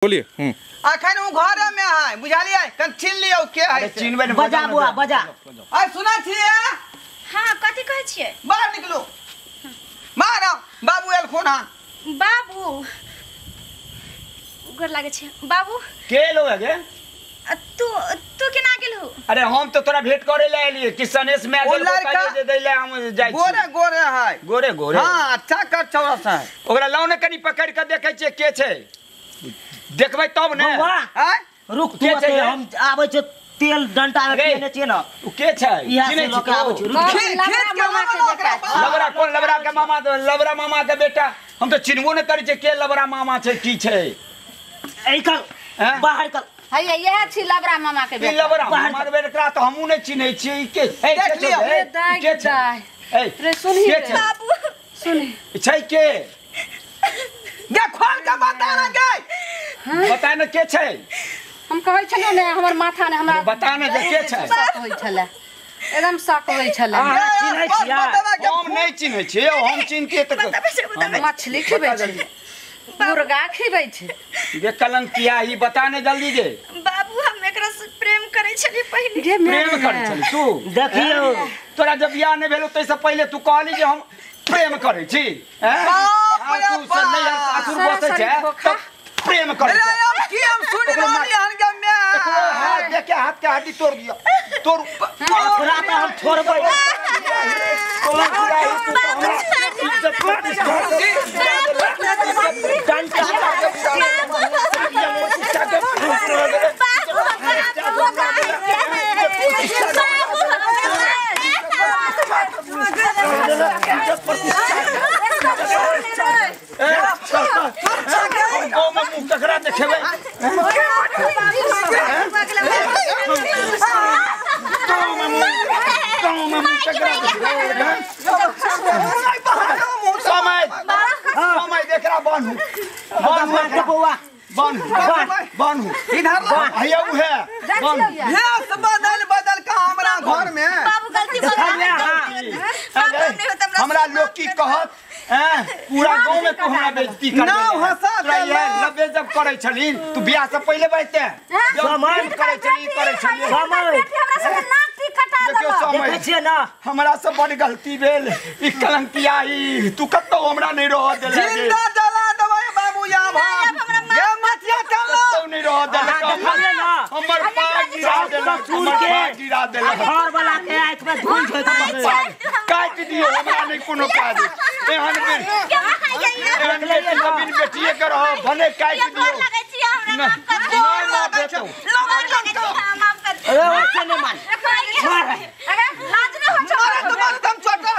बोलिए। अखन उ घरे में है बुझलिए, कन छीन लियो के है छीनबे ने। बजा बुआ बजा। आ सुनै छियै? हां कथि कहै छियै? बाहर निकलू। मारा बाबू एल खोन। हां बाबू गोर लागे छै बाबू। के लो है गे? तू तू केना गेलहु? अरे हम तो तोरा भेंट करे ले एलिए कि सनेश में गेल जे दैले हम जाय छी। गोरे गोरे है। गोरे गोरे हां अच्छा कर चौरस है। ओकरा लाउ ने कनी पकड़ के देखै छियै के छै, देखबै तब ने। आय रुक तू, हम आबै छै तेल डंटा में पियने छियै न। उ के छै? चिन्है छी के आबै छै? लबरा कोन लबरा के मामा? लबरा मामा के बेटा हम तो चिन्हबो ने करै छियै के लबरा मामा छै की छै। एई कर बाहर कर। हैया इहे छी लबरा मामा के बेटा। लबरा मामा के बेटा तो हमहु नै चिन्है छियै। ई के देख लियो के छै? ए रे सुनही बाबू सुनही छै के? देख खोल के बता ना गे, बता ना के छै। हम कहै छलियो ने हमर माथा ने हमरा बता ना जे के छै। शक होइ छले, एकदम शक होइ छले। अहाँ चिन्है छियै? हम नै चिन्है छियै। हम चिन्हतियै त मछली खिबै छै, मुर्गा खिबै छै। जे कलंकिया ई बता ने जल्दी जे। बाबू हम एकरा से प्रेम करै छली पहिले। प्रेम करै छली तू? देखियो तोरा जब बियाह नै भेलो तै से पहिले तू कहली जे हम प्रेम करै छी। हैं तू से नै सासुर बसै छै त प्रेम करै छै। अरे हम की हम सुन रहली हन के मैं हाथ देख के हाथ के हड्डी तोड़ दियो तोड़। तोरा त हम छोड़बै। बदल का हमरा घर में बाबू गलती हमरा लोग की कहत? पूरा गांव में तू हमरा बेइज्जती कर ना हंसा देले। लबे जब करै छली तू बियाह से पहिले बैठते समय करै छली करै छली समय हमरा सब नाक टी कटा देलक। देखै छियै ना हमरा से बड़ गलती भेल। ई कलंकिया ई तू कतौ हमरा नहीं रह देले। जिंदा जला देबै बाबू या भाग ये मतिया चलो कतौ नहीं रह देले। हमर पाग गिरा देलक, ससुर के गिरा देलक, घर वाला के आंख में धूल झोंक काट दियो। हमरा नहीं कोनो काज एहन में एहन बिन बेटिए के रह भने काट दियो। ना माफ हेतौ। अरे ओसे नहीं मान मार।